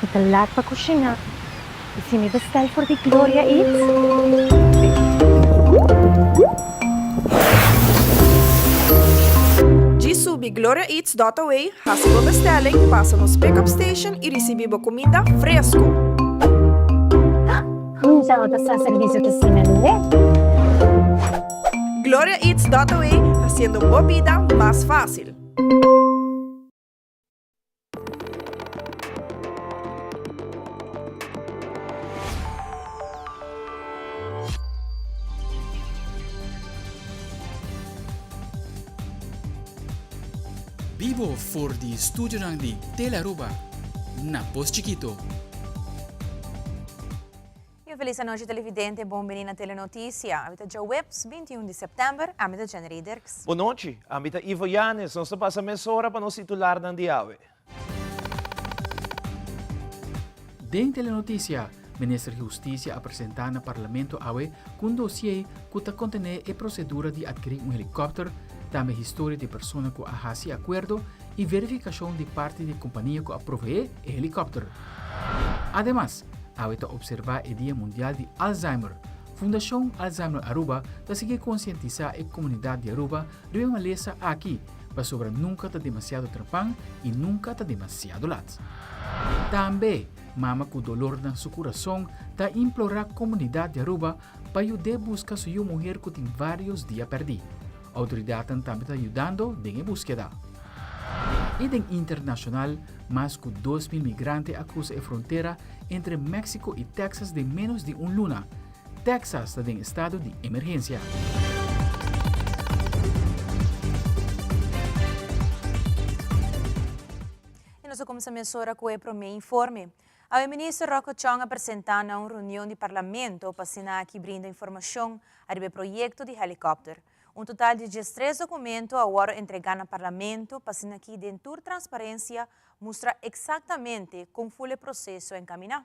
Mi ta laat pa kushiná i si mi bestel for di Gloria Eats? Djis subi gloriaeats dot away, hasi bo bestelling, pasa nos pick-up station i risibí bo kuminda fresku! Nunca bo ta sa servicio ta asina lihé. Gloriaeats dot away, hasiendo bo bida mas fácil! Bibo for di studionan di Telearuba na Pos Chikito. Y un feliz anochi televidente, bon bini na Telenoticia. Ami ta djaweps 21 di september, ami ta Jennery Dirks. Bon nochi, ami ta Ivo Yanes, nos ta pasa mesora pa nos titularnan di awe. Den Telenoticia, Minister di Husticia a presenta na Parlamento awe cu un dossier cu ta contene e procedura di adkiri un helicopter, tambe historia di persona cu a haci e acuerdo y verificacion di parti di compania cu a provee e helicopter. Ademas, Awe ta observa e Dia Mundial di Alzheimer. Fundacion Alzheimer Aruba ta sigui concientisa e comunidad di Aruba riba e malesa aki, pasobra nunca ta demasiado trempan y nunca ta demasiado lat. Tambe, mama cu dolor na su curason ta implora comunidad di Aruba pa yud'é busca su yu muher cu tin varios dia perdi. Autoridadnan tambe ta yudando den e buskeda. I den internashonal, mas ku 2000 migrante a krusa e frontera entre Mexico i Texas den ménos di un luna. Texas ta den estado di emergensia. I nos a kumsa mesora ku e promé informe. Awe Minister Rocco Chong a presentá na un reunion di Parlamento pa asina aki brinda informashon ariba e proyekto di helikòpter. Un total di diestres dokumento a wòrdu entregá na Parlamento pa asina aki den tur transparensia mustra eksaktamente kon ful e proseso a enkaminá.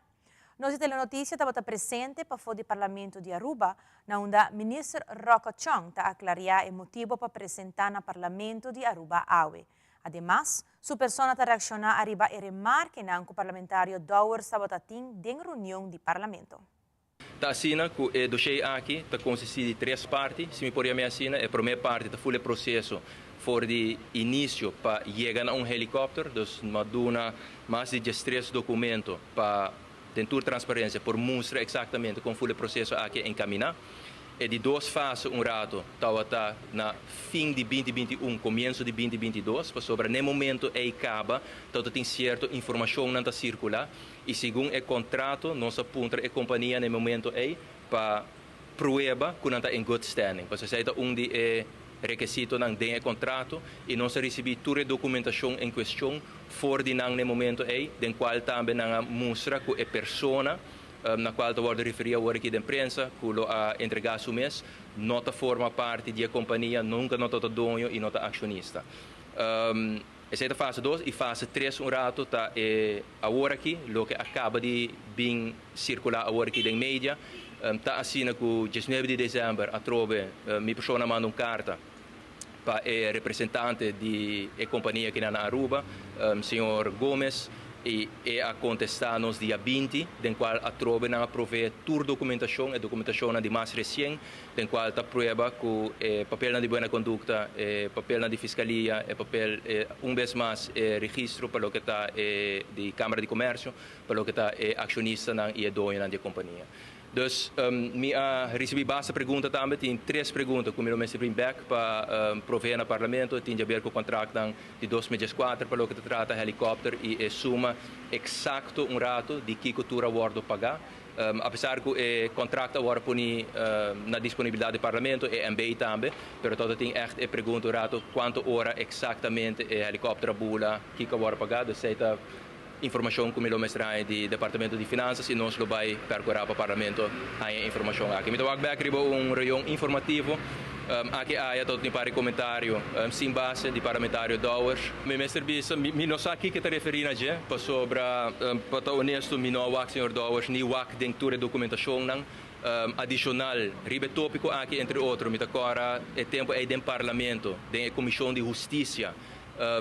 Nos di Telenoticia tabata presente pafó di Parlamento di Aruba na unda Minister Rocco Chong ta aklariá e motibo pa presentá na Parlamento di Aruba awe. Ademas, su persona ta reakshoná ariba e remarkenan ku parlamentario Dowers tabata tin den reunion di Parlamento. Ta asina ku e doshé aki ta konsistí di tres parti, si mi por yam'é asina. E promé parti ta ful e proseso for di inisio pa yega na un helikòpter, dus no a duna mas di diestres dokumento pa den tur transparensia por mustra eksaktamente kon ful e proseso aki a enkaminá. E di dos fase un rato tabata na fin di binti 21, komienso di binti 22, pasobra n'e momento ei kaba tabata tin sierto informashonnan ta sirkulá i segun e kontrato nos a puntra e kompania n'e momento ei pa prueba ku nan ta in good standing, pasobra esei ta un di e rekesitonan den e kontrato i nos a risibí tur e dokumentashon en kuestion for di nan n'e momento ei, den kual tambe nan a mustra ku e persona na kual ta wòrdu referí awor aki den prensa ku lo a entregá su mes, no ta forma parti di e kompania, nunka no ta ta doño i no ta akshonista. Esei ta fase dos i fase tres un ratu ta e awor aki, loke a kaba di bin sirkulá awor aki den media. Ta asina ku diesnuebe di desèmber atrobe mi persona a manda un karta pa e representante di e kompania kinan na Aruba, señor Gomez, i e a kontestá nos dia 20, den kual atrobe nan a proveé tur dokumentashon, e dokumentashonnan di mas resien, den kual ta prueba ku e papelnan di buena kondukta, e papelnan di fiskalia, e papel, un bes mas e registro pa loke ta e di Kamara di Komersio, pa loke ta e akshonistanan i e doñonan di e kompania. Dus mi a ricibi basta pregunta tambe, tin tres pregunta cu mi lo mester bring back pa provee na Parlamento, tin djaber cu contractnan di 2014 pa loke ta trata helicopter y e suma exacto un rato di kico tur a wordo paga. Apesar cu e contract a wordo poni na disponibilidad di Parlamento, e MB tambe, pero tot a tin echt e pregunta un rato cuanto ora exactamente e helicopter a bula, kico a wordo paga, dus esey ta Informashon ku mi lo mester haña di Departamento di Finansas i nos lo bai perkurá pa Parlamento haña e informashon aki. Mi ta wak bèk riba un reunion informativo aki aya ta tin par di komentario sin base di Parlamentario Dowers. Mi mester bisa mi no sa kiko e ta referí na dje pasobra pa ta honesto mi no a wak señor Dowers ni wak den tur e dokumentashonnan adishonal riba e tópiko aki entre otro mi ta kòrda e tempu ei den Parlamento den e Komishon di Hustisia.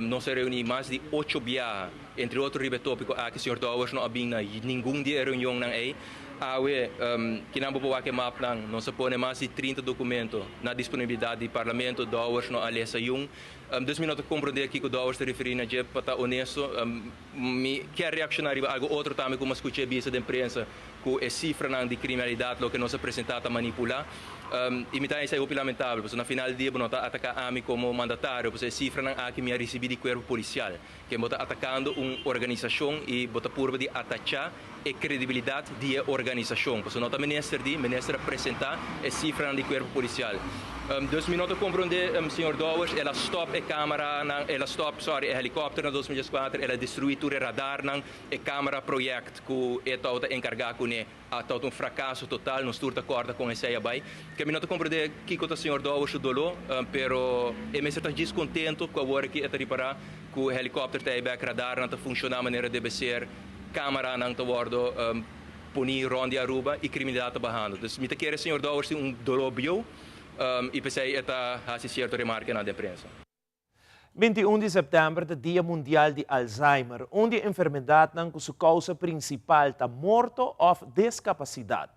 Nos a reuni mas di ocho biaha, entre otro riba e topico aki. Señor Dowers no a bin na ningun di e reunionnan ey. Awe, kinan bo por wak e mapnan, nos a pone mas di 30 documento na disponibilidad di Parlamento, Dowers no a lesa yun. Dus mi no ta comprende kico Dowers ta referi na dje, pa ta honesto. Mi kier reacciona riba algo otro tambe cu mi a scucha bisa den prensa, cu e cifranan di criminalidad loke nos a presenta ta manipula. Y mi ta esey hopi lamentable, pasobra na final di dia bo no ta ataca ami como mandatario, pasobra e cifranan aki mi a ricibi di cuerpo policial. Ken bo ta atacando un organisacion y bo ta purba di atacha e credibilidad di e organisacion, pasobra no ta minister di, minister a presenta e cifranan di cuerpo policial. Dus mi no ta comprende señor Dowers, el a stop e camaranan, el a stop, sorry, e helicopter na 2014, el a destrui tur e radarnan, e camera project cu e tawata encarga cune a tawata un fracaso total, nos tur ta corda con esey a bay. Ke mi no ta comprende kico ta señor Dowers su dolo, pero e mester ta djis contento cu awor aki e ta ripara cu e helicopter ta ey bek, radarnan ta funciona manera debe ser, camaranan ta wordo poni rond di Aruba y criminalidad ta bahando. Dus mi ta kere señor Dowers tin un dolo bieu y p'esey e ta haci cierto remarkenan den prensa. 21 di september ta Dia Mundial di Alzheimer, un di e enfermedadnan cu su causa principal ta morto of discapacidad.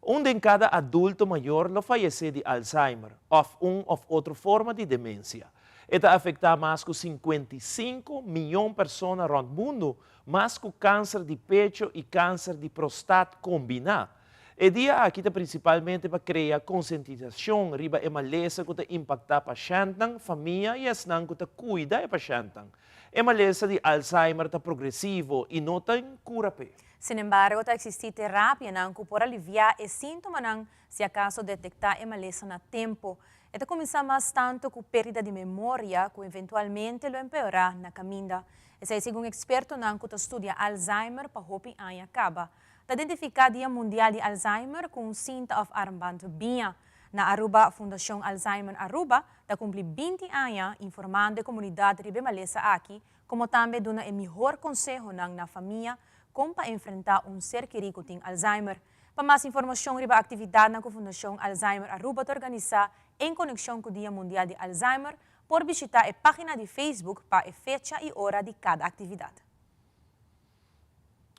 Un den cada adulto mayor lo fayece di Alzheimer of un of otro forma di demencia. E ta afecta mas cu 55 miyon persona rond mundo, mas cu cancer di pecho y cancer di prostat combina. E dia aki ta principalmente pa crea concientisacion riba e malesa cu ta impacta pashentnan, famia y esnan cu ta cuida e pashentnan. E malesa di Alzheimer ta progresivo y no tin cura p'e. Sin embargo, ta existi terapianan cu por alivia e sintomanan si acaso detecta e malesa na tempo. E ta cuminsa mas tanto cu perdida di memoria cu eventualmente lo empeora na caminda. Esey segun expertonan cu ta studia Alzheimer pa hopi aña caba. Ta identifica Dia Mundial di Alzheimer cu un cinta of armband biña. Na Aruba, Fundacion Alzheimer Aruba ta cumpli 20 aña informando e comunidad riba e malesa aki, como tambe duna e mihor consehonan na famia con pa enfrenta un ser keri cu tin Alzheimer. Pa mas informacion riba actividadnan cu Fundacion Alzheimer Aruba ta organisa en conexion cu Dia Mundial di Alzheimer, por bishita e pagina di Facebook pa e fecha y ora di cada actividad.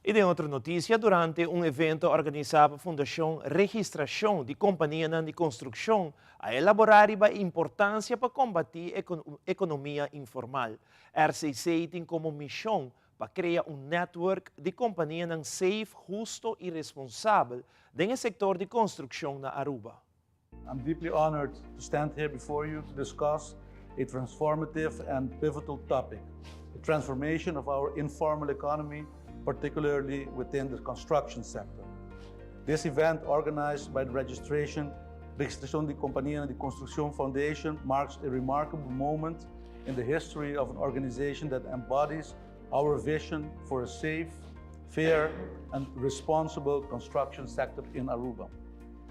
Y den otro noticia, durante un evento organisa pa Fundacion Registracion di Companianan di Construccion, a elabora riba e importancia pa combati economia informal. RCC tin como mision pa crea un network di companianan safe, husto y responsabel den e sector di construccion na Aruba. I'm deeply honored to stand here before you to discuss a transformative and pivotal topic, the transformation of our informal economy, particularly within the construction sector. This event, organized by the Registracion di Compania di Construccion Foundation, marks a remarkable moment in the history of an organization that embodies our vision for a safe, fair, and responsible construction sector in Aruba.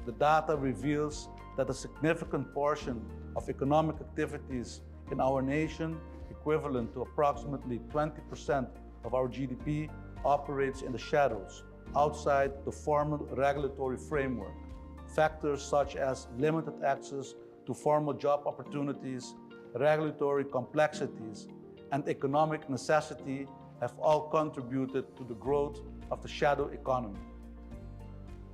The data reveals that a significant portion of economic activities in our nation, equivalent to approximately 20% of our GDP, operates in the shadows, outside the formal regulatory framework. Factors such as limited access to formal job opportunities, regulatory complexities, and economic necessity have all contributed to the growth of the shadow economy.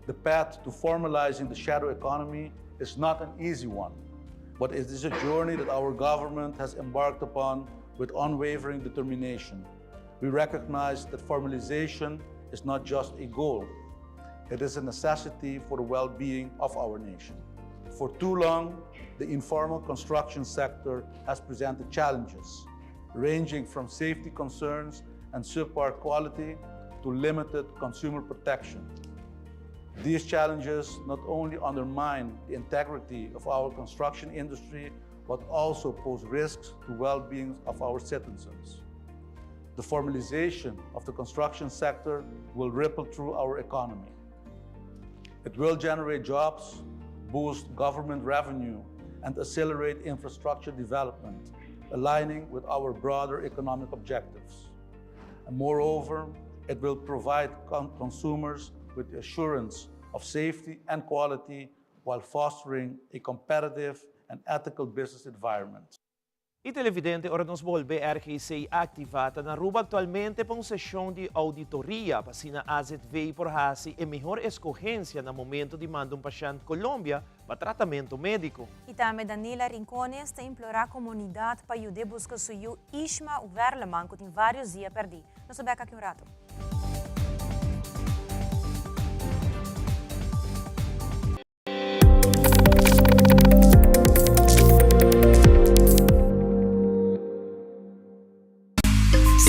The path to formalizing the shadow economy is not an easy one, but it is a journey that our government has embarked upon with unwavering determination. We recognize that formalization is not just a goal, it is a necessity for the well-being of our nation. For too long, the informal construction sector has presented challenges, ranging from safety concerns and subpar quality to limited consumer protection. These challenges not only undermine the integrity of our construction industry, but also pose risks to well-being of our citizens. The formalization of the construction sector will ripple through our economy. It will generate jobs, boost government revenue, and accelerate infrastructure development, aligning with our broader economic objectives. And moreover, it will provide consumers with the assurance of safety and quality while fostering a competitive and ethical business environment. Y televidente, ora nos bolbe RGC activa ta na Aruba actualmente pa un sesion di auditoria pa asina AZV por haci e mihor escogencia na momento di manda un pashent Colombia pa tratamento medico. Y tambe Danila Rincones ta implora comunidad pa yud'e busca su yu Ishma Werleman cu tin varios dia perdi. Nos ta bek aki un rato.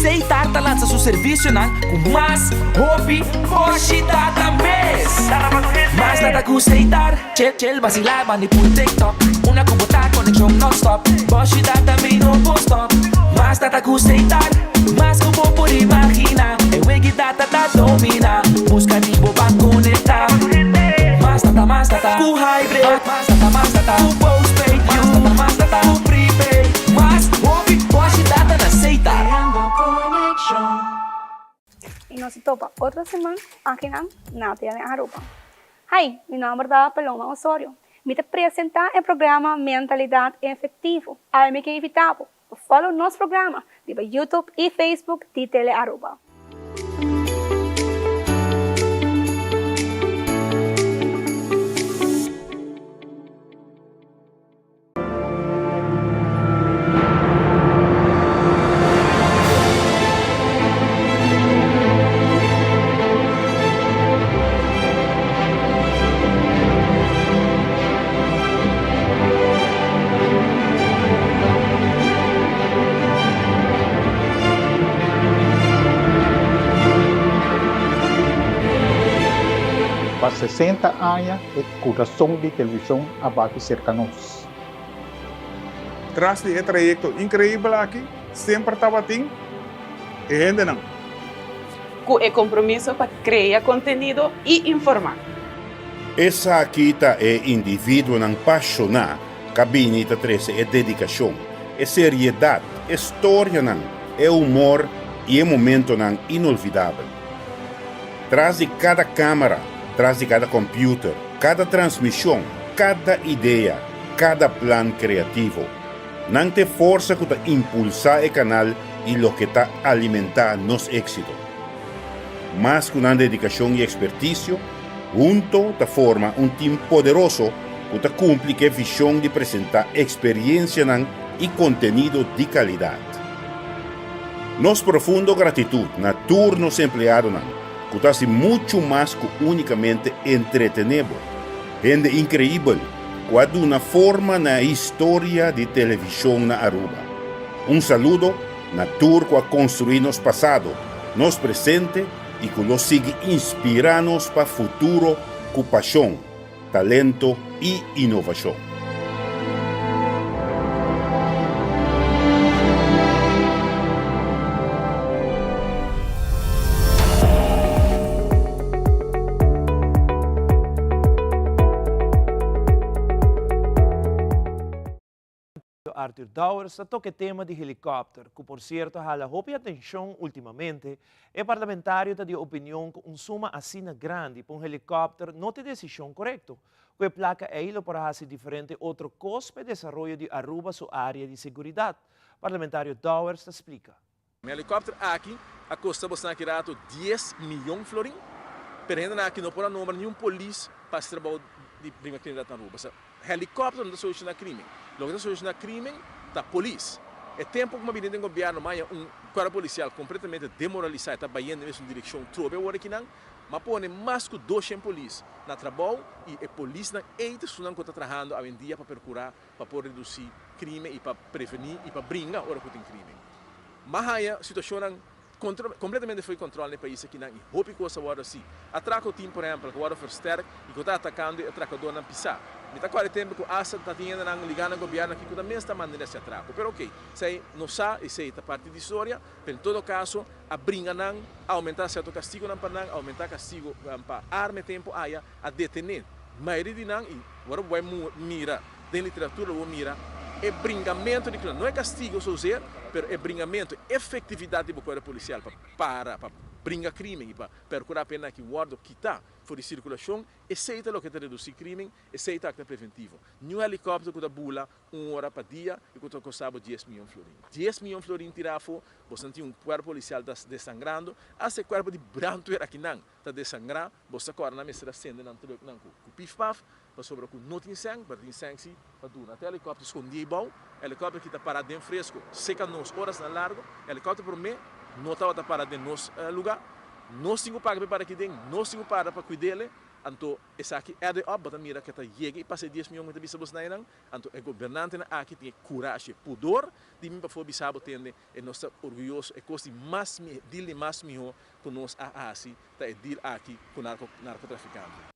Seitar ta lansa su servisionan ku mas hopi boshi data mes. Mas data ku Seitar, chel chel basilá bandi pul TikTok. Una ku bo ta konekshon nonstop, boshi data mi no por stop. Mas data ku Seitar, mas ku bo por imaginá. E wegi data ta dominá, buska di bo pa konektá. Mas data, mas data ku hybrid. Mas data, mas data ku postpaid. Mas data, mas data ku prepaid. Mas hopi boshi data na Seita. Y nos ta topa otro siman akinan na Tele Aruba. Hi, mi nomber ta Paloma Osorio. Mi ta presenta e programa Mentalidad Efectivo. Awe mi ke invita bo pa follow nos programa riba YouTube y Facebook di Tele Aruba. Pa sesenta aña e kurason di televishon a bati serka nos. Tras di e trayekto inkreibel aki semper tabatin e hendenan. Ku e kompromiso pa krea kontenido i informá. Esaki ta e individuonan pashoná ka bini ta trese e dedikashon, e seriedat, e storianan, e humor i e momentonan inolvidabel. Tras di kada kámara, tras di kada kòmpiuter, kada transmishon, kada idea, kada plan kreativo. Nan ta e forsa ku ta impulsá e kanal i loke ta alimentá nos éksito. Mas ku nan dedikashon i ekspertisio, hunto ta forma un tim poderoso ku ta kumpli ku e vishon di presentá eksperiensianan i kontenido di kalidat. Nos profundo gratitut na tur nos empleadonan ku ta hasi muchu mas ku únikamente entretené bo. Hende inkreibel ku a duna forma na e historia di televishon na Aruba. Un saludo na tur ku a konstruí nos pasado, nos presente i ku lo sigui inspirá nos pa futuro ku pashon, talento i inovashon. Arthur Dowers ta toca e tema di helicopter, cu por cierto a hala hopi atencion ultimamente. E parlamentario ta di opinion cu un suma asina grandi pa un helicopter no ta e decision corecto. Cu e placa ey lo por a haci diferente otro cos pa e desaroyo di Aruba su area di seguridad, parlamentario Dowers ta splica. Mi helicopter aki a costa bosnan aki rato dies miyon florin, pero hendenan aki no por a nombra ni un polis pa haci trabou di bringa criminalidad na Aruba. Helicopter no ta soluciona crimen, loke ta soluciona crimen ta polis. E tempo cu mi a bini den gobierno mi a haya un cuerpo policial completamente demoralisa, e ta bayendo den mesun direccion trobe awor akinan. Mi a pone mas cu doshen polis na trabou y e polisnan ey ta esunnan cu ta trahando awendia pa percura pa por reduci crimen y pa preveni y pa bringa ora cu tin crimen. M'a haya situacionnan completamente fo'i control na e pais akinan y hopi cos a wordo haci. Atraco tin por ehempel cu a wordo versterk y cu ta atacando e atracadornan pisa. Mi ta acorda e tempo cu hasta ta tin hendenan liga na gobierno aki cu ta mes ta manda haci atraco. Pero ok, esey no sa, esey ta parti di historia, pero en todo caso a bringa nan, a aumenta cierto castigonan pa nan, a aumenta castigo pa arma e tempo aya, a detene mayoria di nan y ora bo bay mira den literatura lo bo mira e bringamento di crimen, no e castigo zozeer, pero e bringamento, efectividad di bo cuerpo policial pa para, pa. bringa crimen y pa percura pa nan wordo kita for di circulacion, esey ta loke ta reduci crimen, esey ta acto preventivo. Ningun helicopter cu ta bula un ora pa dia y cu ta costa 10 miyon florin. 10 miyon florin tira afo, bo tin un cuerpo policial ta desangrando, e cuerpo di brandweer aki nan ta desangra, bo awor na mester cende nan truck nan cu pif paf, pasobra cu no tin cen, pero tin cen si pa duna. E helicopter scondi bou, helicopter cu ta para den fresco, seca nos oranan largo, helicopter pa mi no tabata para den nos luga, nos tin cu paga pa aki den, nos tin cu paga pa cuida, anto esaki add up, bo ta mira cu ta yega y pasa 10 miyon di bisa nan, anto e gobernantenan aki tin curashi, pudor di mi pa for bisa bo tende y nos ta orguyoso e cos di mas deal di mas miho cu nos a hasi ta e deal aki cu narcotraficante.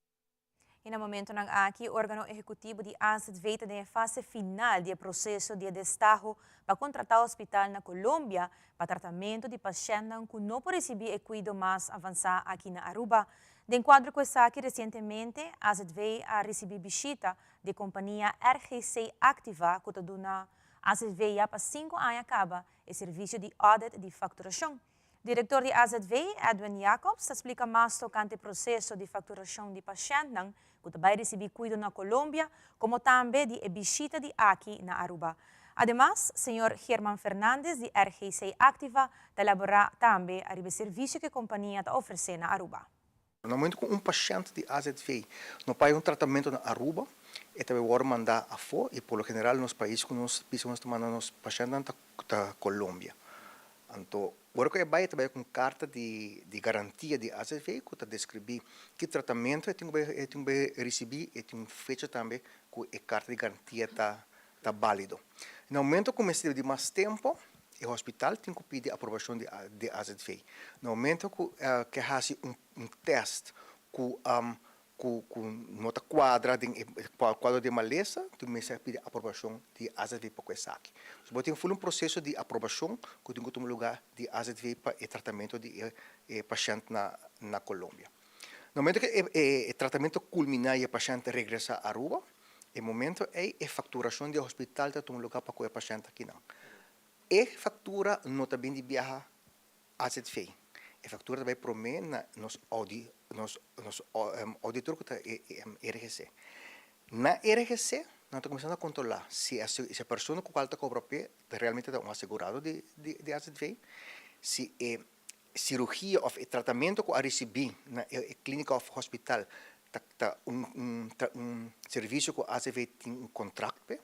Y na e momentonan aki, organo ehecutivo di AZV ta den fase final di proceso di destaho pa contrata hospital na Colombia pa tratamento di pashent cu no por ricibi cuido mas avansa aki na Aruba. Den cuadro cu esaki, recientemente, AZV a ricibi bishita di compania RGC Activa, cu ta duna AZV ya pa 5 aña caba e servicio di audit di facturacion. Director di AZV, Edwin Jacobs, ta splica mas tocante e proceso di facturacion di pashent cu ta bay ricibi cuido na Colombia, como tambe di bishita di aki na Aruba. Ademas, señor German Fernandez di RGC Activa ta elabora tambe e servicio cu e compania ta ofrece na Aruba. Na momento cu un pashent di AZV no paga un tratamento na Aruba, e tambe ta manda afo y por lo general nos pais cu nos ta manda nos pashent ta Colombia. Anto, ora cu e bay tambe cu carta di garantia di AZV cu ta describi ki tratamento e tin cu ricibi y tin fecha tambe cu e carta di garantia ta valido. Na momento cu mester di mas tempo, e hospital tin cu pidi aprobacion di AZV. Na momento cu haci un test cu no ta cuadra den cuadro di malesa, tin cu pidi aprobacion di AZV pa esaki. So, tin un proceso di aprobacion cu tin cu tuma luga di AZV pa e tratamento di e pashent na Colombia. Na momento cu e tratamento culmina y e pashent regresa Aruba, e momento ey e facturacion di hospital ta tuma luga pa e pashent aki nan. E factura no ta bin di biaha AZV. E factura tambe prome na nos auditor cu ta RGC. Na RGC, nos ta cuminsando controla si e persona cu cual ta cobra pe realmente ta un asegurado di AZV, si e cirugia of e tratamento cu a ricibi na clinica of hospital ta un servicio cu AZV tin un contrato pe,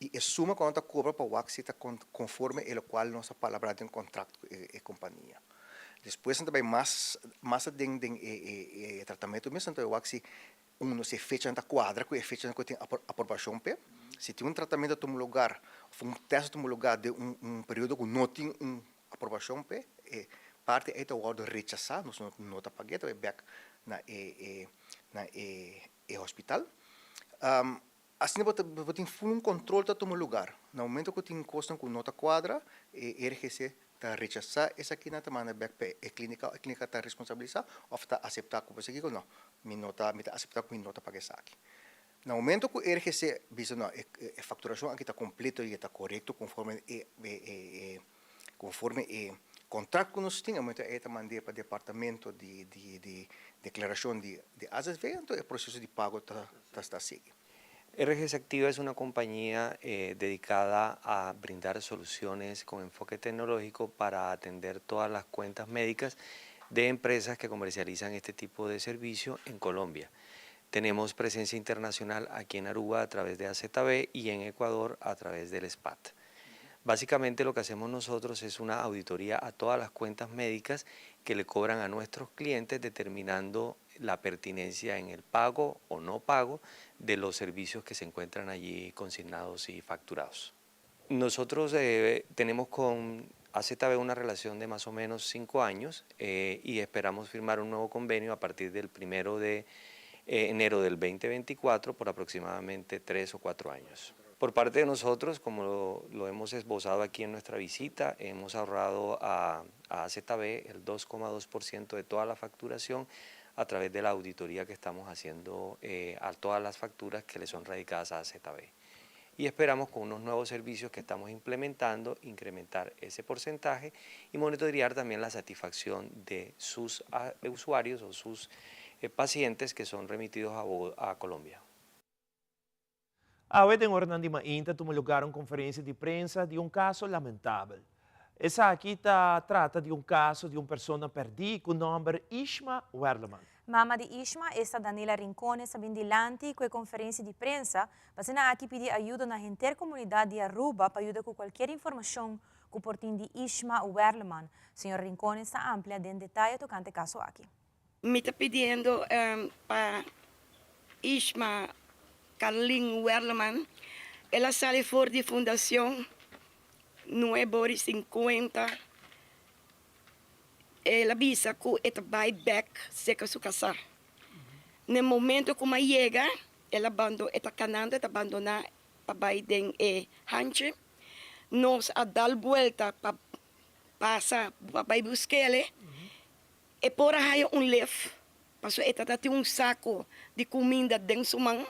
y e suma cu ta cobra pa wak si ta conforme e cual nos a palabra den contrato cu e compania. Despues tambe mas den e tratamento mes, anto wak si un si fecha ta cuadra cu e fecha cu tin aprobacion pe. Si tin un tratamento tuma luga, of un test tuma luga den un periodo cu no tin un aprobacion pe, e parti ey ta wordo rechasa, nos no ta paga, ta back na e hospital. Asina bo tin un control ta tuma luga. Na momento cu tin cos cu no ta cuadra, e RGC ta rechasa esaki, nan ta manda back pa e clinica, e clinica ta responsabilisa of ta acepta cu esaki no, mi no ta, mi ta acepta cu mi no ta paga esaki. Na momento cu RGC bisa no, e facturacion aki ta completo y ta corecto conforme e contrato cu nos tin, e momento ey ta manda pa departamento di declaracion di AZV, anto e proceso di pago ta sigui. RGC Activa es una compañía dedicada a brindar soluciones con enfoque tecnológico para atender todas las cuentas médicas de empresas que comercializan este tipo de servicio en Colombia. Tenemos presencia internacional aquí en Aruba a través de AZV y en Ecuador a través del SPAT. Básicamente, lo que hacemos nosotros es una auditoría a todas las cuentas médicas que le cobran a nuestros clientes, determinando la pertinencia en el pago o no pago de los servicios que se encuentran allí consignados y facturados. Nosotros tenemos con AZV una relación de más o menos 5 años y esperamos firmar un nuevo convenio a partir del 1 de enero del 2024 por aproximadamente 3 o 4 años. Por parte de nosotros, como lo hemos esbozado aquí en nuestra visita, hemos ahorrado a AZV el 2,2% de toda la facturación a través de la auditoría que estamos haciendo a todas las facturas que le son radicadas a AZV. Y esperamos con unos nuevos servicios que estamos implementando incrementar ese porcentaje y monitorear también la satisfacción de sus ah, usuarios o sus eh, pacientes que son remitidos a, a Colombia. Awe den oranan di mainta tuma lugar un conferencia di prensa di un caso lamentabel. Esaki ta trata di un caso di un persona perdi cu nomber Ishma Werleman. Mama di Ishma, esta Danila Rincones a bin dilanti cu e conferencia di prensa pa asina aki pidi ayudo na henter comunidad di Aruba pa yuda cu cualkier informacion cu por tin di Ishma Werleman. Señor Rincones ta amplia den detaye tocante e caso aki. Mi ta pidiendo pa Ishma Carlin Werleman, el a sali for di Fundacion Nuevo Ori 50, el a bisa cu e ta bay bek cerca su casa. Na e momento cu mi a yega, el a bando, e ta canando, e ta bandona pa bay den e hanchi. Nos a dal buelta pa pasa pa bay busquele. E por a haya un lef, pasobra e tata tin un saco di cuminda den su man.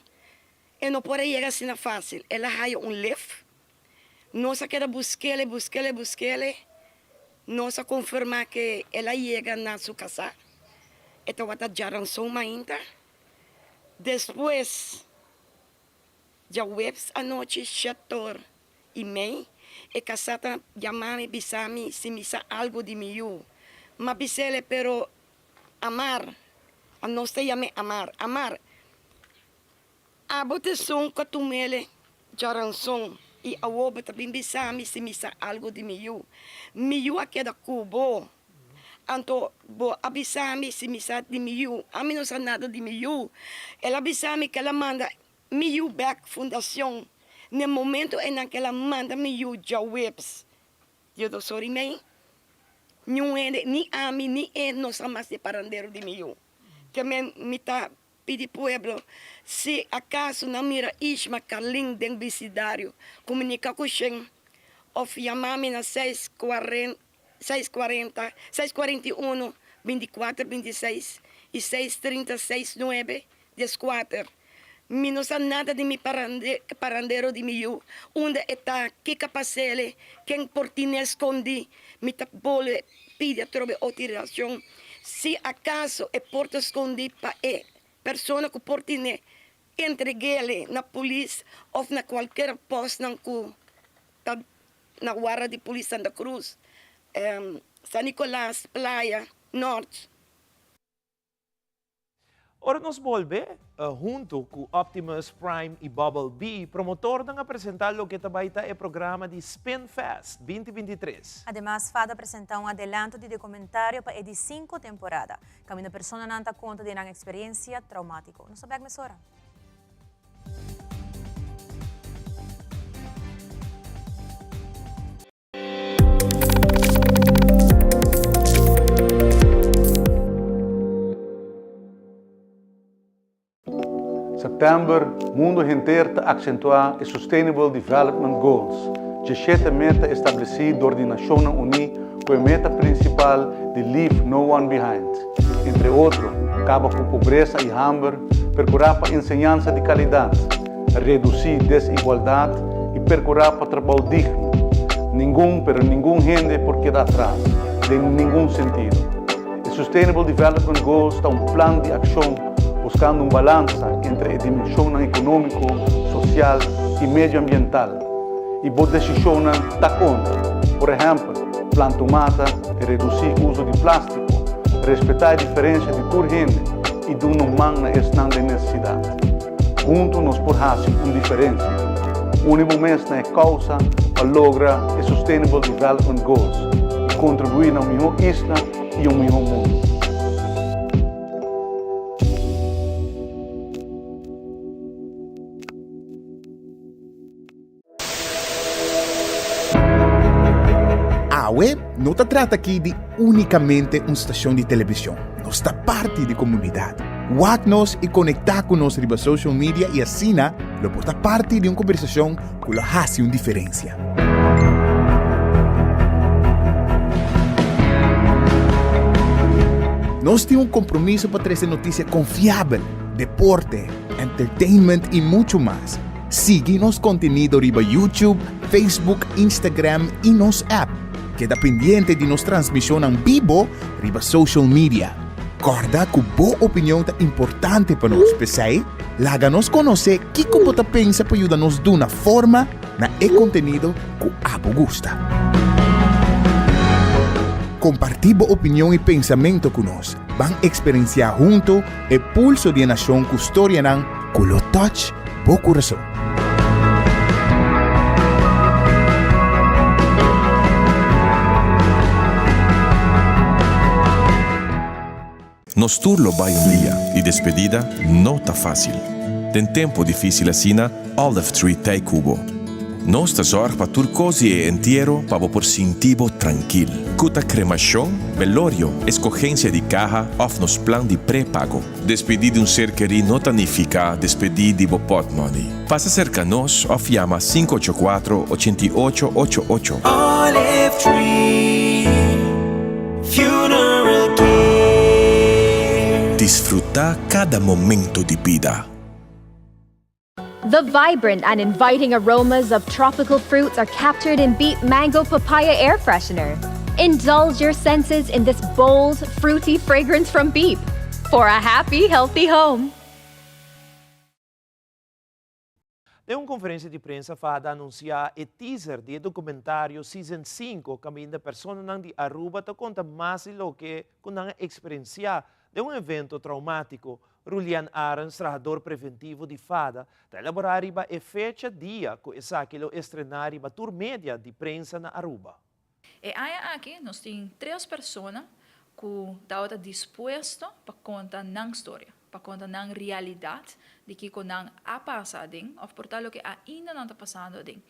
E no por a yega asina facil. El a haya un lef. Nos a keda busquele, busquele, busquele. Nos a confirma que el a yega na su casa. E tabata djaranson mainta. Despues, djaweps anochi, shetor i mei, e kasá ta yama mi bisa mi si mi sa algu di mi yu. M'a bis'el, pero Amar, anos ta yam'é Amar, Amar, abo ta esun ku a tum'el djaranson i awor bo ta bin bisa mi si mi sa algu di mi yu. Mi yu a keda ku bo, anto bo a bisa mi si mi sa di mi yu. Ami no sa nada di mi yu. El a bisa mi ku el a manda Mi yu bek fundacion n'e momento einan kel a manda mi yu djaweps Diodo sorry mei niun hende ni ami ni e no sa mas di parandero di mi yu ke men mi ta pidi pueblo si acaso nan mira Ishma Carlin den bisidario comunica cu shen of yama mi na seis seis cuarenta seis cuarenta i uno binti kuater binti seis i seis trinta seis nuebe Dieskuater, Mi no sa nada di mi parandero di mi yu, unda e ta, kiko a pas'el, ken por tin'el skondí. Mi ta bolbe pidi atrobe outorisacion si acaso e por ta skondí pa e persona ku por tin'é, entregu'el na polis òf na kualkier pòstnan ku ta na warda di polis Santa Cruz, San Nicolas, Playa, Nort. Ora nos bolbe, huntu ku Optimus Prime i Bubble Bee, promotornan a presentá loke ta bai ta e programa di Spinfest 2023. Ademas, fada a presentá un adelanto di dokumentario pa e di sinku temporada, kaminda personanan ta konta di nan eksperensia traumátiko. Nos ta bèk mesora. September, Mundo henter ta aksentuá e Sustainable Development Goals, djeshete meta establesí dor di Nashonnan Uní ku e meta prinsipal di Leave No One Behind, entre otro, kaba ku pobresa i hamber, perkurá pa enseñansa di kalidat, redusí desigualdat i perkurá pa trabou digno. Ningun, pero ningun hende por keda atras, den ningun sentido. E Sustainable Development Goals ta un plan di akshon buskando un balansa entre e dimenshonnan ekonómiko, sosial i medioambiental. I bo desishonnan ta konta. Por ehèmpel, planta un mata, redusí uso di plástiko, respetá e diferensia di tur hende i duna un man na esnan den nesesidat. Huntu nos por hasi un diferensia. Uni bo mes na e kousa pa logra e Sustainable Development Goals i kontribuí na un mihó isla i un mihó mundu. Awe no ta trata aki di únikamente un stashon di televishon. Nos ta parti di komunidat. Wak nos i konektá ku nos riba social media i asina lo por ta parti di un kombersashon ku lo hasi un diferensia. Nos tin un kompromiso pa trese notisia konfiabel, deporte, entertainment i muchu mas. Sigui nos kontenido riba YouTube, Facebook, Instagram i nos app. Keda pendiente di nos transmishonnan bibo riba social media. Kòrda ku bo opinion ta importante pa nos, p'esei laga nos konosé kiko bo ta pensa pa yuda nos duna forma na e kontenido ku abo gusta. Kompartí bo opinion i pensamentu ku nos. Ban eksperensiá huntu e pulso di e nashon ku storianan ku lo touch bo kurason. Nos tur lo bai un dia y despedida no ta facil. Den tempo dificil asina, Olive Tree t'ey cu bo. Nos ta zorg pa tur cos di e entiero pa bo por sinti bo trankil. Cu ta cremacion, velorio, escogencia di caha of nos plan di prepago. Despedí di un ser kerí no ta nifiká despedí di bo pòtmòni. Pasa serka nos òf yama 584 88 88. Olive Tree Funeral Care. Disfrutá kada momento di bida. The vibrant and inviting aromas of tropical fruits are captured in Beep Mango Papaya Air Freshener. Indulge your senses in this bold, fruity fragrance from Beep for a happy, healthy home. Den un konferensia di prensa Fada a anunsiá e teaser di e dokumentario Season 5 kaminda personanan di Aruba ta konta mas di loke ku nan a eksperensiá den un evento traumátiko Rulian Arends, trahador preventivo di fada, ta elaborá riba e fecha dia ku esaki lo estrená riba tur media di prensa na Aruba. E aña aki nos tin tres persona ku tabata dispuesto pa konta nan storia, pa konta nan realidat di kiko nan a pasa aden òf por ta loke ainda nan ta pasando aden.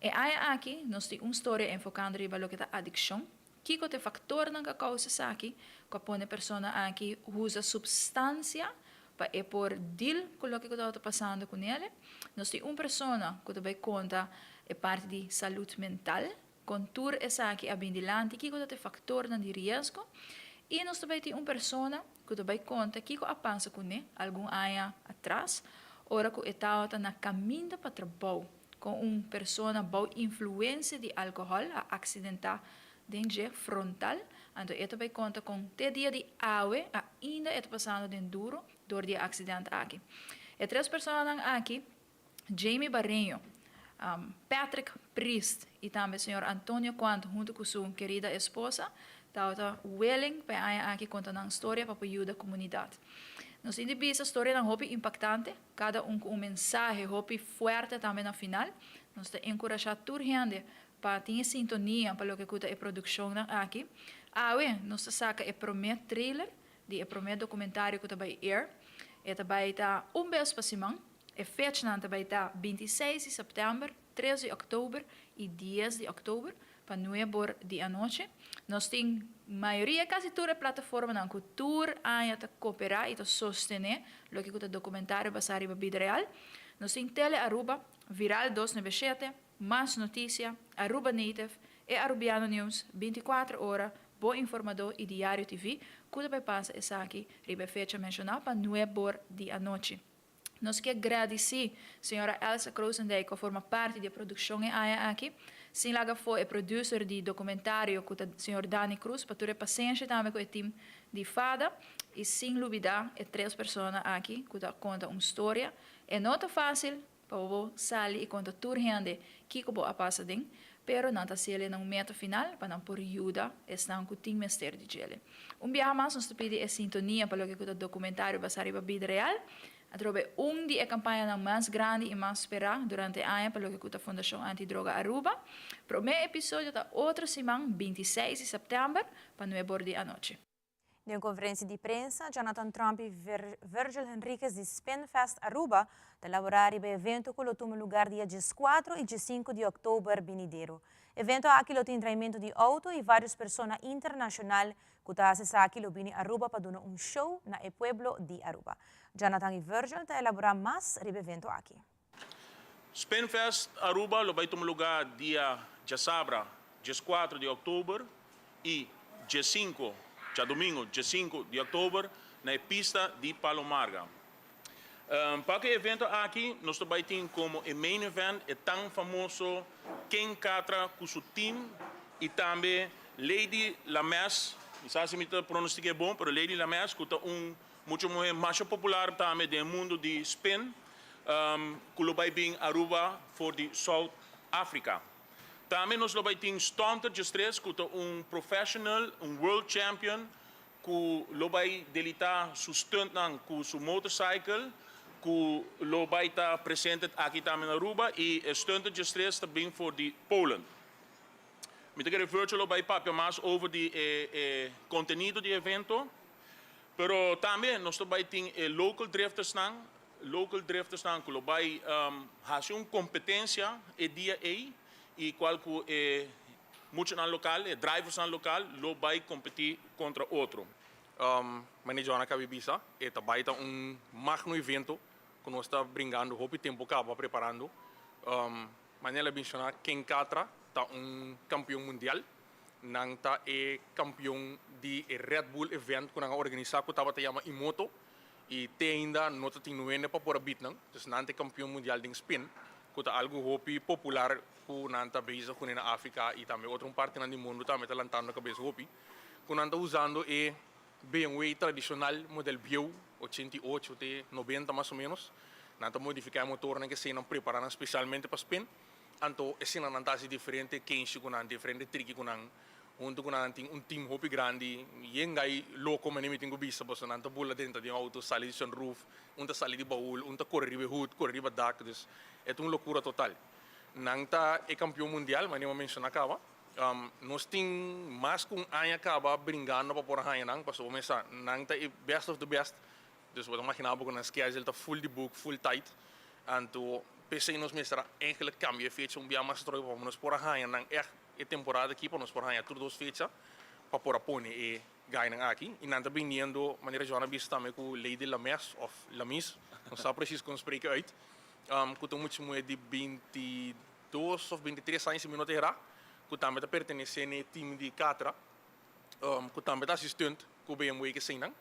E aña aki nos tin un storia enfokando riba loke ta adikshon, Kiko ta e faktornan ku a kousa esaki ku a pone e persona aki usa supstansia pa e por deal ku loke ku tabata pasando ku nele? Nos tin un persona ku ta bai konta e parti di salud mental, kon tur esaki a bin dilanti, kiko ta e faktornan di riesgo. I nos ta bai tin un persona ku ta bai konta kiko a pasa kuné algun aña atras ora ku e tabata na kaminda pa trabou. Kon un persona bou influensia di alkohòl a aksidentá den dje frontal, anto e ta bai konta kon te dia di awe ainda e ta pasando den duro dor di e aksident aki. E tres personanan aki, Jamie Barreño, Patrick Priest i tambe señor Antonio Quant huntu ku su kerida esposa, tabata willing pa e aña aki konta nan storia pa por yuda komunidat. Nos tin di bisa storianan hopi impaktante. Kada un ku un mensahe hopi fuerte tambe na final. Nos ta enkurashá tur hende pa tin e sintonia pa loke ku ta e produkshonnan aki. Awe nos ta saka e promé trailer di e promé dokumentario ku ta bai air. E ta bai ta un bes pa siman. E fechanan ta bai ta 26 di sèptèmber, 3 di òktober i 10 di òktober. Pa nuebor di anochi. Nos tin mayoria, kasi tur e plataformanan ku tur aña ta koperá i ta sostené loke ku ta dokumentario basá riba bida real. Nos tin Tele Aruba, Viral 297, Mas Noticia, Aruba Native, E Arubiano News, 24 Ora, Bo Informadó i Diario TV ku ta bai pasa esaki riba e fecha menshoná pa nuebor di anochi. Nos ke gradisí señora Elsa Krosendijk ku a forma parti di e produkshon e aña aki. Sin laga afó e producer di dokumentario ku ta señor Dani Cruz pa tur e pasensha tambe ku e tim di fada. I sin lubidá e tres persona aki ku ta konta un storia. E no ta fásil pa bo sali i konta tur hende kiko bo a pasa den, pero nan ta hasiel na un meta final pa nan por yuda esnan ku tin mester di djele. Un biaha mas nos ta pidi e sintonia pa loke ku ta dokumentario basá riba bida real. Atrobe un di e kampañanan mas grandi i mas sperá durante e aña pa loke ku ta Fundashon Anti Droga Aruba. Promé episodio ta otro siman, 26 di sèptèmber, pa nuebe or di anochi. Den un conferencia di prensa, Jonathan Tromp y Virgil Henriquez di Spinfest Aruba ta elabora riba e evento cu lo tuma lugar dia 14 y 15 di october binidero. Evento aki lo tin traimento di auto y varios persona internacional cu ta haci esaki lo bini Aruba pa duna un show na e pueblo di Aruba. Jonathan y Virgil ta elabora mas riba evento aki. Spinfest Aruba lo bai tuma lugá dia djasabra 14 di òktober i 15, djadumingu 15 di òktober na e pista di Palo Marga. Pa ku e evento aki nos ta bai tin komo e main event e tan famoso Ken Catra ku su team i tambe Lady Lames, mi sa si mi ta pronostik'é bon, pero Lady Lames ku ta un mucha muhé masha popular tambe den e mundu di spin ku lo bai bin Aruba for di South Africa. Tambe nos lo bai tin Stunter Djestres ku ta un professional, un world champion ku lo bai delitá su stuntnan ku su motorcycle ku lo bai ta presente aki tambe na Aruba i e Stunter Djestres ta bin for di Poland. Mi ta kere Virgil lo bai papia mas over di e e kontenido di e evento, pero tambe nos ta bai tin e local driftersnan, local driftersnan ku lo bai hasi un kompetensia e dia ei i kual ku e muchanan lokal, e driversnan lokal lo bai kompetí kontra otro. Mane John a kabi bisa, e ta bai ta un magno evento ku nos ta bringando hopi tempu kaba preparando. Manera el a menshoná, Ken Catra ta un kampion mundial. Nan ta e kampion di e Red Bull event ku nan a organisá ku tabata yama Imoto i te ainda no ta tin nuende pa por a bit nan. Dus nan ta e kampion mundial den spin ku ta algu hopi popular ku nan ta bezig kuné na Afrika i tambe otro partinan di mundu tambe ta lantando kabes hopi ku nan ta usando e BMW tradishonal model bieu, 88 te 90 mas o menos. Nan ta modifiká e motornan ku esei nan prepará nan spesialmente pa spin. Anto eseinan nan ta hasi diferente kenshi ku nan, diferente triki ku nan. Huntu ku nan nan tin un team hopi grandi. Yen gai loko manera mi tin ku bisa pasobra nan ta bula dentro di un outo, sali di sunroof, un ta sali di baul, un ta kore riba e hood, kore riba dak. Dus e ta un lokura total. Nan ta e kampion mundial manera mi a menshoná kaba. Nos tin mas ku un aña kaba bringando pa por a haña nan, pasobra bo mester sa, nan ta e best of the best, dus bo ta maginá bo ku nan schedule ta full di book, full tight, anto p'esei nos mester a eigenlijk kambia e fecha un bia mas atrobe pa nos por a haña nan ègt e temporada aki pa nos por haña tur dos fecha pa por a pone e gainan aki. I nan ta biniendo, manera John a bisa tambe ku Lady Lames òf Lamis, no sa precies kon spreken uit, ku ta un mucha muhé di 22 òf 23 aña si mi no ta erá, ku tambe ta pertenesé na e team di Catra, ku tambe ta hasi stunt ku BMW ku eseinan.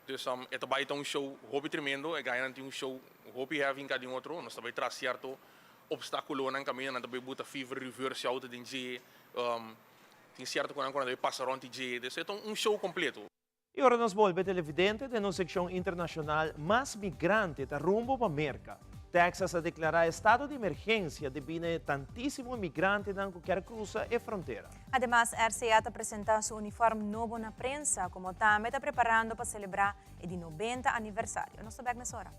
Dus e ta bai ta un show hopi tremendo, e gainan tin un show hopi heavy hinká den otro, nos ta bai tras sierto opstákulonan kaminda nan ta bai buta fever reverse auto den dje, tin sierto konan ku nan ta bai pasa rònt di dje, dus e ta un show kompleto. I ora nos bolbe televidente den nos sekshon internashonal mas migrante ta rumbo pa Merka. Texas a deklará estado di emergensia debí na e tantísimo migrantenan ku kier krusa e frontera. Ademas RCA ta presentá su uniform nobo na prensa, komo tambe ta preparando pa selebrá e di 90 aniversario. Nos ta bèk mesora.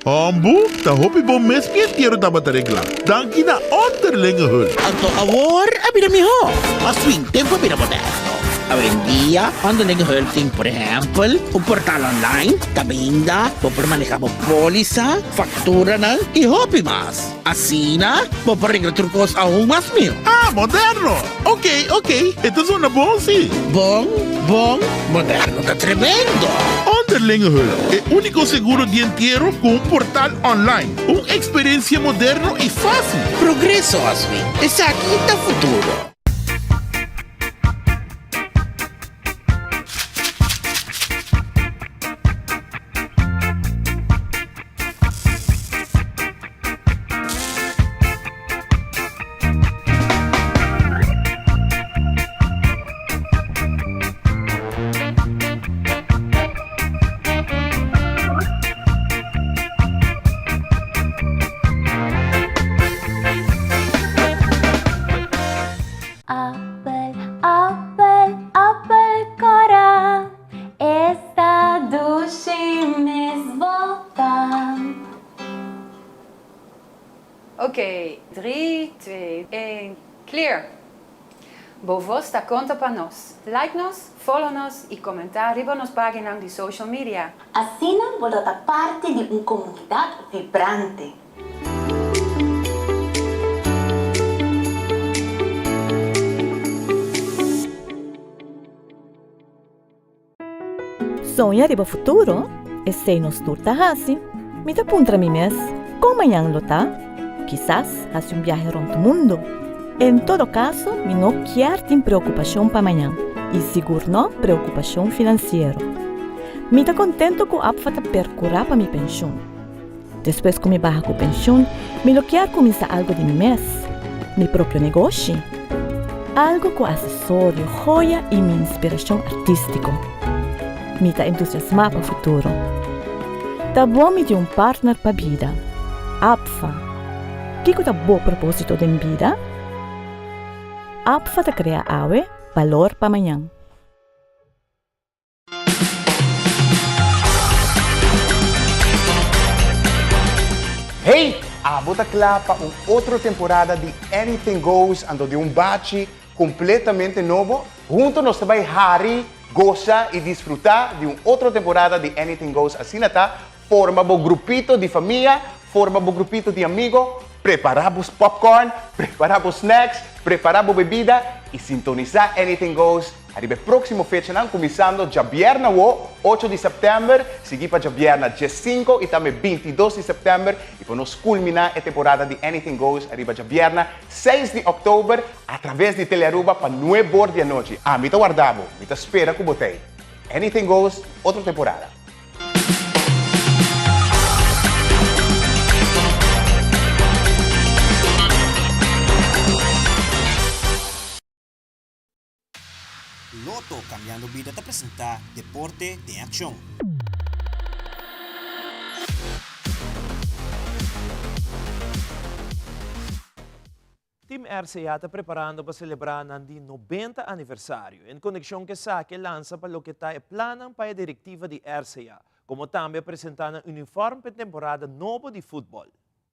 Hombu, ta hopi bon mes mi entiero tabata regla. Danki na Onderlinge Hulp. Anto awor a bira mihó. Mas fin, tempu a bira moderno. Awendia, Onderlinge Hulp tin, por ehèmpel, un portal online kaminda bo por maneha bo pólisa, fakturanan i hopi mas. Asina, bo por regla tur kos aun mas mihó. Ah, moderno! Ok, ok, e ta zona bon si. Bon, bon, moderno ta tremendo! Onderlinge Hulp, e úniko seguro di entiero ku un portal online. Un eksperensia moderno i fásil. Progreso, Oswin. Esaki ta futuro. Appel, appel, appel cora, esta dushi mes bota. Ok, drie, twee, een, clear! Bo voz ta konta pa nos. Like nos, follow nos i komentá riba nos paginan di social media. Asina bo lo ta parti di un komunidat vibrante. Soña riba futuro? Esei nos tur ta hasi. Mi ta puntra mi mes, kon mañan lo ta? Kisas hasi un biahe rond mundo. En todo caso, mi no kier tin preocupacion pa mañan y sigur no preocupacion financiero. Mi ta contento cu APFA ta percura pa mi pensioen. Despues cu mi baha cu pensioen, mi lo kier cuminsa algo di mi mes, mi propio negoshi. Algo cu accesorio, joya y mi inspiracion artistico. Mi ta entusiasmá pa futuro. Ta bon mi tin un partner pa bida. APFA. Kiko ta bo propósito den bida? APFA ta krea awe balor pa mañan. Hey! Abo ta kla pa un otro temporada di Anything Goes anto di un bachi Completamente nobo, hunto nos ta bay hari, goza y disfruta di un otro temporada di Anything Goes asina ta, forma bo grupito di famia, forma bo grupito di amigo, prepara bo popcorn, prepara bo snacks, prepara bo bebida y sintonisa Anything Goes ariba e proximo fechanan cuminsando djabierna awo ocho di september, sigui pa djabierna diescinco y tambe bintidos di september y pa nos culmina e temporada di Anything Goes ariba djabierna Seis di òktober, atraves di Telearuba pa nuebor di anochi. Ami ta warda bo, mi ta spera ku bo t'ei. Anything Goes, otro temporada. Lotto Cambiando Bida ta presenta Deporte den Accion. Team RCA ta preparando pa celebra nan di 90 aniversario. En conexion cu esaki a lansa pa loke ta e plannan pa e directiva di RCA, como tambe a presenta nan uniform p'e temporada nobo di futbol.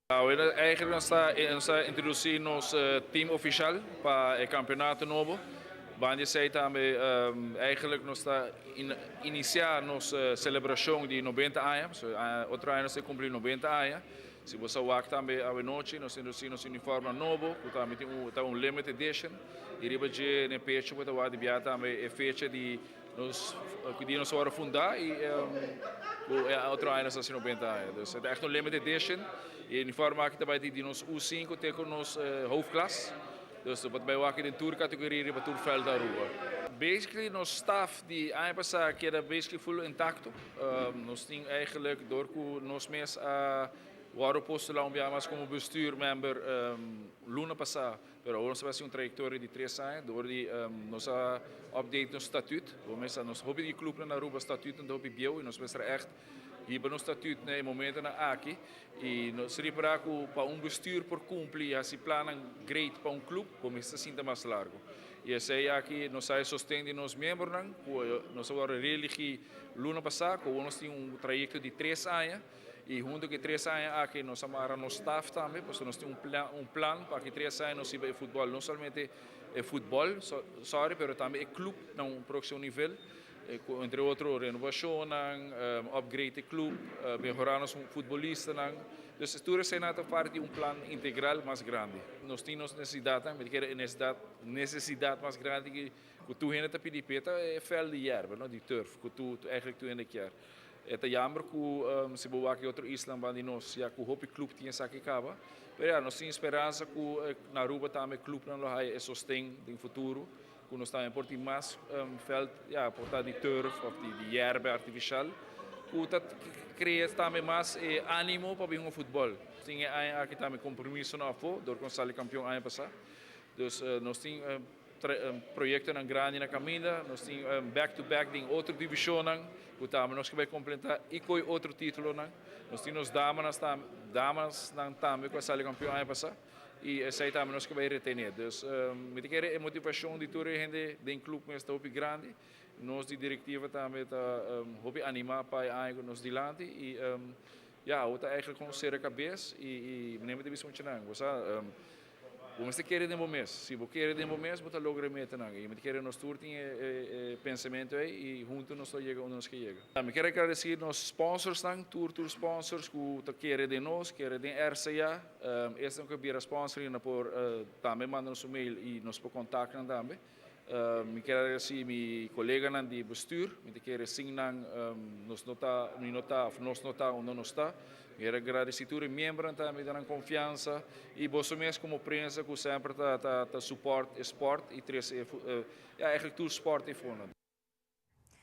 Awe eigenlijk nos ta nos ta introduci nos team oficial pa e campeonato nobo. Banda di esey tambe eigenlijk nos ta inicia nos celebracion di 90 aña. Otro aña nos ta cumpli 90 aña. Si bo sa wak tambe awe nochi nos ta introduci nos uniformnan nobo cu tambe tin un ta un limited edition y riba dje n'e pecho bo ta wak di bia tambe e fecha di Nos ku dia nos ora fundá i ku e otro aña nos ta hasi 90 aña. Dus e ta ègt un limited edition i e uniforme aki ta bai di nos U5 te ku nos hoofdklas. Dus bo ta bai wak den tur kategoria riba tur vèlt di Aruba. Basically nos staf di aña pasá a keda basically full intakto. Nos tin eigenlijk dor ku nos mes a wòrdu postulá un biaha mas komo bestuur member luna pasá. Pero awor nos ta bai hasi un trayectoria di tres aña door di nos a update nos statuut. Bo mester nos hopi di clubnan na Aruba statuutnan ta hopi bieu y nos mester echt hiba nos statuut na e momentonan aki y nos ripara cu pa un bestuur por cumpli y hasi plannan great pa un club bo mester sinta mas largo. Y esey aki nos a e sosten di nos miembronan cu nos a worde reeligi luna pasa cu awor nos tin un trayecto di tres aña. Y hunto cu e tres aña aki nos a mara nos staff tambe, pasobra nos tin un plan, un plan pa aki tres aña nos hiba e futbol, no solamente e futbol, sorry, pero tambe e club na un proximo nivel, cu entre otro renovacionnan, upgrade e club, mehora nos futbolistanan. Dus tur eseinan ta parti di un plan integral mas grandi. Nos tin nos necesidadnan, mi ta kere e necesidad, necesidad mas grandi cu tur hende ta pidi p'e ta e veld di yerba, no, di turf, cu tur, eigenlijk tur hende kier. E ta jammer ku si bo wak e otro islan ban di nos ya ku hopi club tin esaki kaba. Pero ya nos tin speransa ku na Aruba tambe clubnan lo haya e sosten den futuro ku nos tambe por tin mas veld ya por ta di turf of di yerba artificial ku ta krea tambe mas e animo pa bin hunga futbol. Tin e aña aki tambe compromisonan afo dor ku nos sali kampeon aña pasa. Dus nos tin Proyectonan grandi na caminda, nos tin back to back den otro divisionnan cu tambe nos ke bay completa y coy otro titulonan. Nos tin nos damanas tambe, damasnan tambe cu a sali campeon aña pasa y esey tambe nos ke bay retene. Dus mi ta kere e motivacion di tur e hende den club mes ta hopi grandi. Nos di directiva tambe ta hopi anima pa e aña cu nos dilanti y ya, awo ta eigenlijk con cera cabes y mi ta bisa muchanan, bo sa. Bo mester kere den bo mes. Si bo kere den bo mes, bo ta logra e metanan. I mi ta kere nos tur tin e pensamentu ei i huntu nos ta yega unda nos ke yega. Mi kier agradesí nos sponsorsnan, tur tur sponsors ku ta kere den nos, kere den RCA. Esnan ku a bira sponsor i nan por tambe manda nos un mail i nos por kontak nan tambe. Mi kier agradeci mi coleganan di bestuur, mi ta kere sin nan nos no ta, mi no ta of nos no ta unda nos ta. Mi kier agradeci tur e miembronan tambe di nan confiansa y boso mes como prensa cu semper ta ta support e sport y trece e, ja eigenlijk tur sport eyfonan.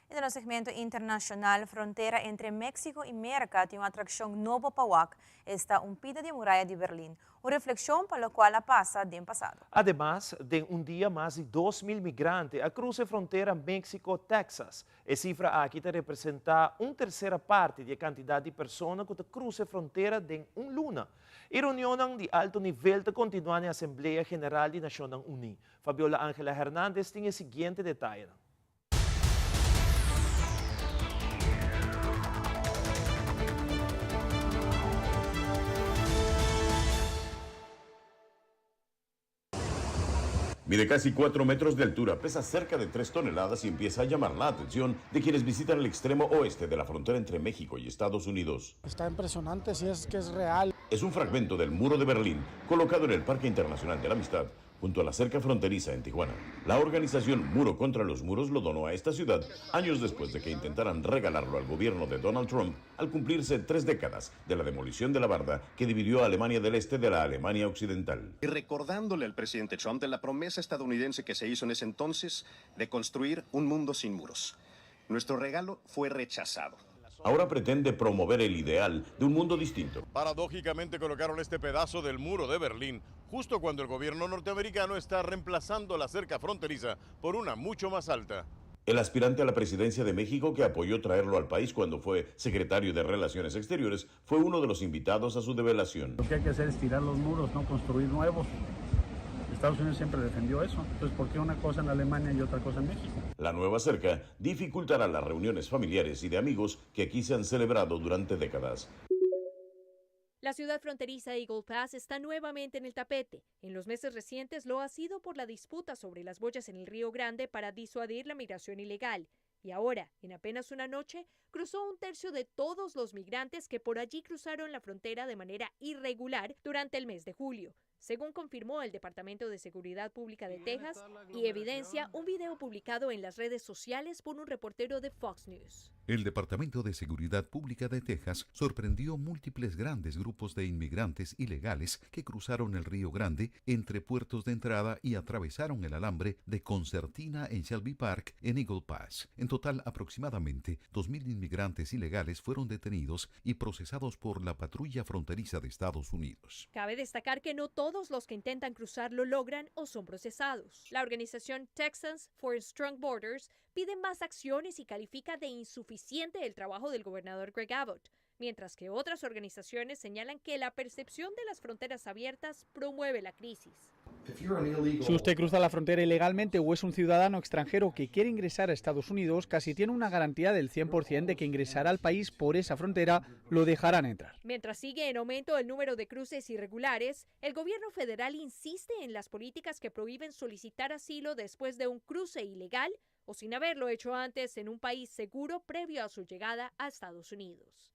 Y den nos segmento internacional, frontera entre Mexico y Merca tin un atraccion nobo pa wak, esta un pida di muraya di Berlin, un reflexion pa locual a pasa den pasado. Ademas, den un dia mas di 2000 migrante a cruza e frontera Mexico-Texas. E cifra aki ta representa un tercera parti di e cantidad di persona cu ta cruza e frontera den un luna. E reunionnan di alto nivel ta continua na e Asamblea General di Nacionnan Uni. Fabiola Angela Hernandez tin e siguiente detayenan. Mide casi 4 metros de altura, pesa cerca de 3 toneladas y empieza a llamar la atención de quienes visitan el extremo oeste de la frontera entre México y Estados Unidos. Está impresionante, si es que es real. Es un fragmento del muro de Berlín colocado en el Parque Internacional de la Amistad, junto a la cerca fronteriza en Tijuana. La organización Muro contra los Muros lo donó a esta ciudad años después de que intentaran regalarlo al gobierno de Donald Trump al cumplirse tres décadas de la demolición de la barda que dividió a Alemania del Este de la Alemania Occidental. Y recordándole al presidente Trump de la promesa estadounidense que se hizo en ese entonces de construir un mundo sin muros. Nuestro regalo fue rechazado. Ahora pretende promover el ideal de un mundo distinto. Paradójicamente colocaron este pedazo del muro de Berlín justo cuando el gobierno norteamericano está reemplazando la cerca fronteriza por una mucho más alta. El aspirante a la presidencia de México que apoyó traerlo al país cuando fue secretario de Relaciones Exteriores fue uno de los invitados a su develación. Lo que hay que hacer es tirar los muros, no construir nuevos. Estados Unidos siempre defendió eso. Entonces, ¿por qué una cosa en Alemania y otra cosa en México? La nueva cerca dificultará las reuniones familiares y de amigos que aquí se han celebrado durante décadas. La ciudad fronteriza Eagle Pass está nuevamente en el tapete. En los meses recientes lo ha sido por la disputa sobre las boyas en el Río Grande para disuadir la migración ilegal. Y ahora, en apenas una noche, cruzó un tercio de todos los migrantes que por allí cruzaron la frontera de manera irregular durante el mes de julio según confirmó el Departamento de Seguridad Pública de Texas y evidencia un video publicado en las redes sociales por un reportero de Fox News. El Departamento de Seguridad Pública de Texas sorprendió múltiples grandes grupos de inmigrantes ilegales que cruzaron el Río Grande entre puertos de entrada y atravesaron el alambre de concertina en Shelby Park en Eagle Pass. En total, aproximadamente 2.000 inmigrantes ilegales fueron detenidos y procesados por la patrulla fronteriza de Estados Unidos. Cabe destacar que no todos los que intentan cruzar lo logran o son procesados. La organización Texans for Strong Borders pide más acciones y califica de insuficiente el trabajo del gobernador Greg Abbott, mientras que otras organizaciones señalan que la percepción de las fronteras abiertas promueve la crisis. Si usted cruza la frontera ilegalmente o es un ciudadano extranjero que quiere ingresar a Estados Unidos, casi tiene una garantía del 100% de que ingresará al país por esa frontera, lo dejarán entrar. Mientras sigue en aumento el número de cruces irregulares, el gobierno federal insiste en las políticas que prohíben solicitar asilo después de un cruce ilegal o sin haberlo hecho antes en un país seguro previo a su llegada a Estados Unidos.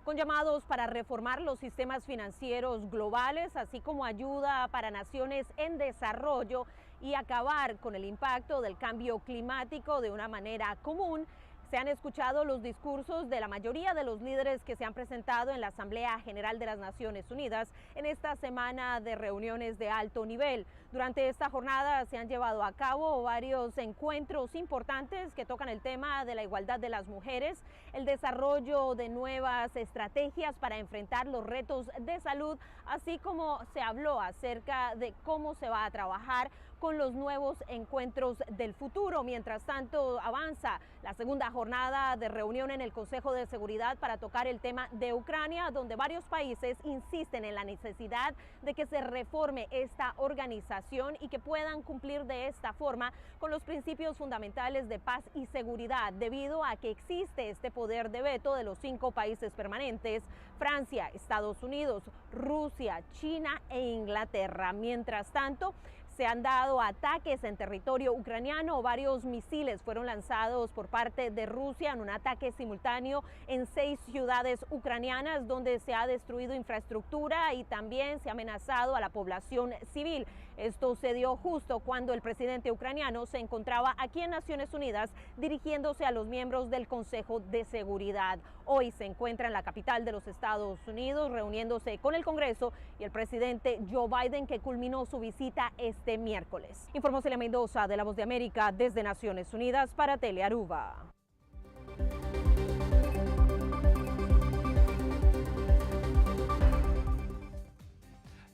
Con llamados para reformar los sistemas financieros globales, así como ayuda para naciones en desarrollo y acabar con el impacto del cambio climático de una manera común, se han escuchado los discursos de la mayoría de los líderes que se han presentado en la Asamblea General de las Naciones Unidas en esta semana de reuniones de alto nivel. Durante esta jornada se han llevado a cabo varios encuentros importantes que tocan el tema de la igualdad de las mujeres, el desarrollo de nuevas estrategias para enfrentar los retos de salud, así como se habló acerca de cómo se va a trabajar con los nuevos encuentros del futuro. Mientras tanto, avanza la segunda jornada de reunión en el Consejo de Seguridad para tocar el tema de Ucrania, donde varios países insisten en la necesidad de que se reforme esta organización y que puedan cumplir de esta forma con los principios fundamentales de paz y seguridad, debido a que existe este poder de veto de los cinco países permanentes, Francia, Estados Unidos, Rusia, China e Inglaterra. Mientras tanto, Se han dado ataques en territorio ucraniano. Varios misiles fueron lanzados por parte de Rusia en un ataque simultáneo en seis ciudades ucranianas donde se ha destruido infraestructura y también se ha amenazado a la población civil. Esto se dio justo cuando el presidente ucraniano se encontraba aquí en Naciones Unidas dirigiéndose a los miembros del Consejo de Seguridad. Hoy se encuentra en la capital de los Estados Unidos reuniéndose con el Congreso y el presidente Joe Biden que culminó su visita este miércoles. Informó Celia Mendoza de La Voz de América desde Naciones Unidas para Telearuba.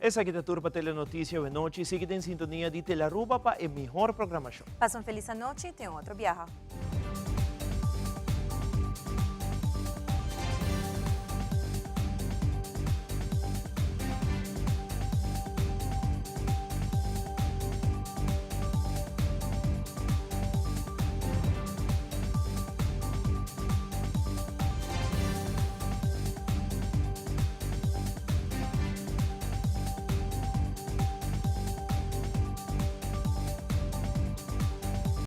Esaki ta tur pa Telenoticia awe nochi. Sigui den sintonia di Telearuba pa e mihor programacion. Pasa un feliz anochi, te un otro biaha.